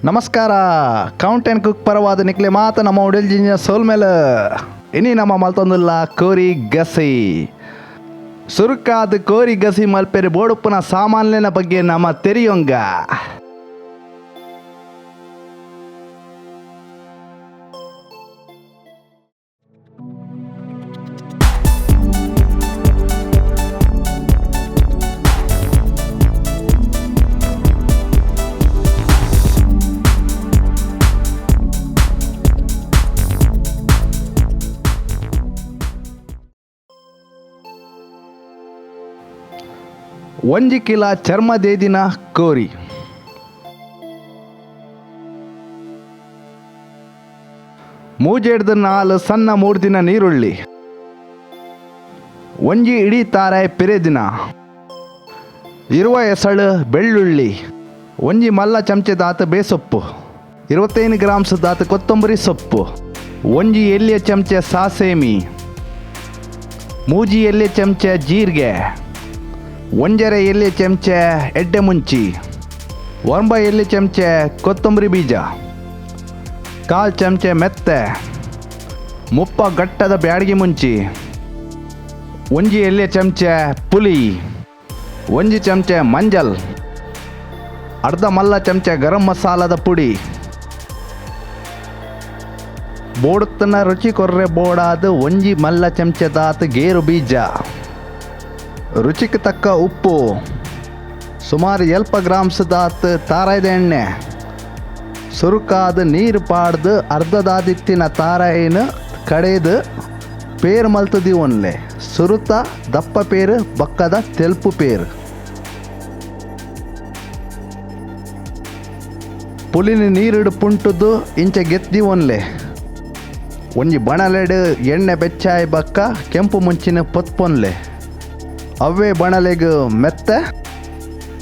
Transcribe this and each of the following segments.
ನಮಸ್ಕಾರ. Count and cook ಪರವಾದ ನಿಕ್ಲೆ ಮಾತ ನಮ್ಮ ಉಡಲ್ ಸೋಲ್ ಮೇಲೆ ಇನಿ ನಮ್ಮ ಮಲ್ತೊಂದುಲ್ಲ ಕೋರಿ ಗಸಿ. ಸುರುಕಾದ ಕೋರಿ ಗಸಿ ಮಲ್ಪೆರೆ ಬೋಡುಪ್ಪನ ಸಾಮಾನ್ಯನ ಬಗ್ಗೆ ನಮ್ಮ ತೆರಿಯೊಂಗ. ಒಂಜಿ ಕಿಲ ಚರ್ಮದೇದಿನ ಕೋರಿ, ಮೂಜೆಡ್ದು ನಾಲ್ ಸಣ್ಣ ಮೂರ್ದಿನ ನೀರುಳ್ಳಿ, ಒಂಜಿ ಇಡೀ ತಾರೆ ಪಿರೆದಿನ, ಇರುವ ಎಸಳು ಬೆಳ್ಳುಳ್ಳಿ, ಒಂಜಿ ಮಲ್ಲ ಚಮಚೆ ದಾತ ಬೇಸೊಪ್ಪು, 25 ಗ್ರಾಮ್ಸ್ ದಾತ ಕೊತ್ತಂಬರಿ ಸೊಪ್ಪು, ಒಂಜಿ ಎಲ್ಲಿಯ ಚಮಚೆ ಸಾಸೇಮಿ, ಮೂಜಿ ಎಲ್ಲಿಯ ಚಮಚೆ ಜೀರಿಗೆ, ಒಂಜರೆ ಎಲ್ಲಿ ಚಮಚೆ ಎಡ್ಡೆ ಮುಂಚಿ, ಒಂಬ ಎಲ್ಲಿ ಚಮಚೆ ಕೊತ್ತಂಬರಿ ಬೀಜ, ಕಾಲು ಚಮಚೆ ಮೆತ್ತೆ, ಮುಪ್ಪ ಗಟ್ಟದ ಬ್ಯಾಡಗಿ ಮುಂಚಿ, ಒಂಜಿ ಎಲ್ಲಿ ಚಮಚೆ ಪುಲಿ, ಒಂಜಿ ಚಮಚೆ ಮಂಜಲ್, ಅರ್ಧ ಮಲ್ಲ ಚಮಚೆ ಗರಂ ಮಸಾಲದ ಪುಡಿ. ಬೋಡುತ್ತನ ರುಚಿ ಕೊರ್ರೆ ಬೋಡಾದ ಒಂಜಿ ಮಲ್ಲ ಚಮಚೆದಾತ ಗೇರು ಬೀಜ, ರುಚಿಗೆ ತಕ್ಕ ಉಪ್ಪು, ಸುಮಾರು ಎಲ್ಪ ಗ್ರಾಮ್ಸ್ ದಾತ್ ತಾರಾಯ್ದ ಎಣ್ಣೆ, ಸುರುಕಾದ ನೀರು ಪಾಡ್ದು ಅರ್ಧದಾದಿತ್ತಿನ ತಾರಾಯಿನ ಕಡೆದು ಪೇರು ಮಲ್ತದಿ ಒನ್ಲೆ, ಸುರುತ ದಪ್ಪ ಪೇರು ಬಕ್ಕದ ತೆಲ್ಪು ಪೇರು. ಪುಲಿನ ನೀರಿಡು ಪುಂಟುದು ಇಂಚೆ ಗೆತ್ತಿ ಒನ್ಲೆ. ಒಂಜಿ ಬಣಲೆಡು ಎಣ್ಣೆ ಬೆಚ್ಚಾಯಿ ಬಕ್ಕ ಕೆಂಪು ಮುಂಚಿನ ಪೊತ್ಪೊನ್ಲೆ. ಅವೇ ಬಣಲೆಗ್ ಮೆತ್ತೆ,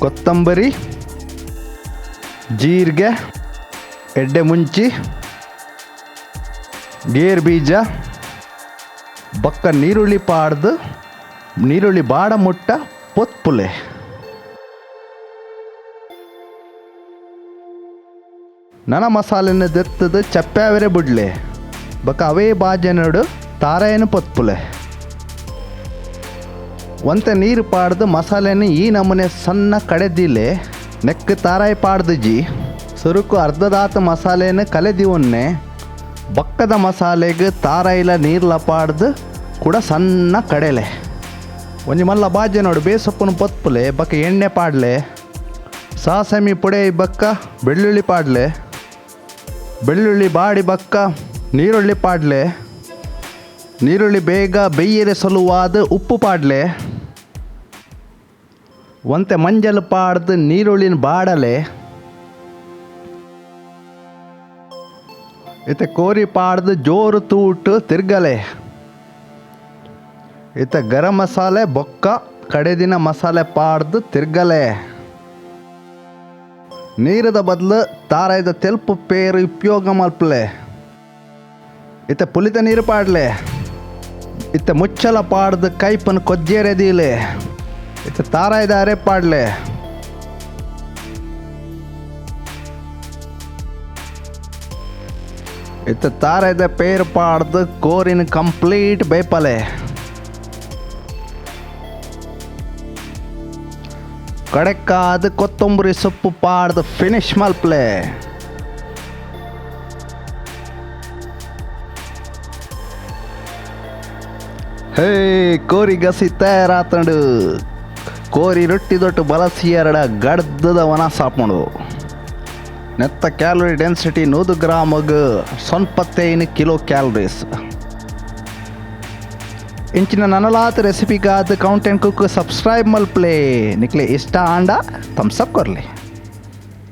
ಕೊತ್ತಂಬರಿ, ಜೀರಿಗೆ, ಎಡ್ಡೆ ಮುಂಚಿ, ಗೇರು ಬೀಜ, ಬಕ್ಕ ನೀರುಳ್ಳಿ ಪಾಡ್ದು ನೀರುಳ್ಳಿ ಬಾಡ ಮುಟ್ಟ ಪೊತ್ಪುಲೆ. ನನ ಮಸಾಲೆನ ದೆತ್ತದು ಚಪ್ಪಾವೆರೆ ಬುಡ್ಲೆ, ಬಕ್ಕ ಅವೇ ಬಾಜನಡು ತಾರಾಯನ ಪೊತ್ಪುಲೆ. ಒಂತೆ ನೀರು ಪಾಡ್ದು ಮಸಾಲೆನ ಈ ನಮೂನೆ ಸಣ್ಣ ಕಡೆದಿಲೆ ನೆಕ್ ತಾರಾಯಿ ಪಾಡ್ದು ಜಿ ಸುರುಕು ಅರ್ಧದಾತ ಮಸಾಲೆನ ಕಲೆದಿವನ್ನೆ. ಬಕ್ಕದ ಮಸಾಲೆಗೆ ತಾರಾಯಿಲ ನೀರ್ಲ ಪಾಡ್ದು ಕೂಡ ಸಣ್ಣ ಕಡೆಲೆ. ಒಂಜಿ ಮಲ್ಲ ಬಾಜೆ ನೋಡು ಬೇಸೊಪ್ಪನ ಪೊತ್ಪುಲೆ, ಬಕ್ಕ ಎಣ್ಣೆ ಪಾಡ್ಲೆ, ಸಾಸಮಿ ಪುಡೆ ಬಕ್ಕ ಬೆಳ್ಳುಳ್ಳಿ ಪಾಡ್ಲೆ, ಬೆಳ್ಳುಳ್ಳಿ ಬಾಡಿ ಬಕ್ಕ ನೀರುಳ್ಳಿ ಪಾಡ್ಲೆ, ನೀರುಳ್ಳಿ ಬೇಗ ಬೆಯ್ಯರೆ ಸಲುವಾದ ಉಪ್ಪು ಪಾಡ್ಲೆ, ಒಂತೆ ಮಂಜಲ್ ಪಾಡ್ದು ನೀರುಳ್ಳಿನ ಬಾಡಲೆ. ಇತ್ತೆ ಕೋರಿ ಪಾಡ್ದು ಜೋರು ತೂಟು ತಿರ್ಗಲೆ. ಇತ್ತೆ ಗರಂ ಮಸಾಲೆ ಬೊಕ್ಕ ಕಡೆದಿನ ಮಸಾಲೆ ಪಾಡ್ದು ತಿರ್ಗಲೆ. ನೀರದ ಬದಲು ತಾರಾಯ್ದ ತೆಲ್ಪು ಪೇರು ಉಪಯೋಗ ಮಲ್ಪಲೆ. ಇತ್ತೆ ಪುಲಿತ ನೀರು ಪಾಡ್ಲೆ. ಇತ್ತೆ ಮುಚ್ಚಲ ಪಾಡ್ದು ಕೈಪನ್ ಕೊಜ್ಜೇರೆದೀಲೆ. ಇತ್ತೆ ತಾರಾಯ್ದ ಅರೆ ಪಾಡ್ಲೆ. ಇತ್ತೆ ತಾರಾಯ್ದ ಪೇರು ಪಾಡ್ದು ಕೋರಿನ ಕಂಪ್ಲೀಟ್ ಬೇಪಲೆ. ಕಡೆಕಾದ ಕೊತ್ತಂಬರಿ ಸೊಪ್ಪು ಪಾಡ್ದು ಫಿನಿಶ್ ಮಲ್ಪಲೆ. ಹೇ ಕೋರಿ ಗಸಿ ತಯಾರಾತಂಡು. ಕೋರಿ ರೊಟ್ಟಿ ದೊಟ್ಟು ಬಲಸಿ ಎರಡ ಗಡ್ದದ ವನ ಸಾಪುಂಡು. ನೆತ್ತ ಕ್ಯಾಲೋರಿ ಡೆನ್ಸಿಟಿ 100 ಗ್ರಾಮಗ್ 0.5 ಕಿಲೋ ಕ್ಯಾಲರೀಸ್. ಇಂಚಿನ ನನಲಾತ ರೆಸಿಪಿಗಾದ count and cook subscribe ಮಲ್ಪ್ಲೆ. ನಿಕ್ಲೆ ಇಷ್ಟ ಆಂಡ ಥಮ್ಸ್ ಅಪ್ ಕೊರ್ಲೆ.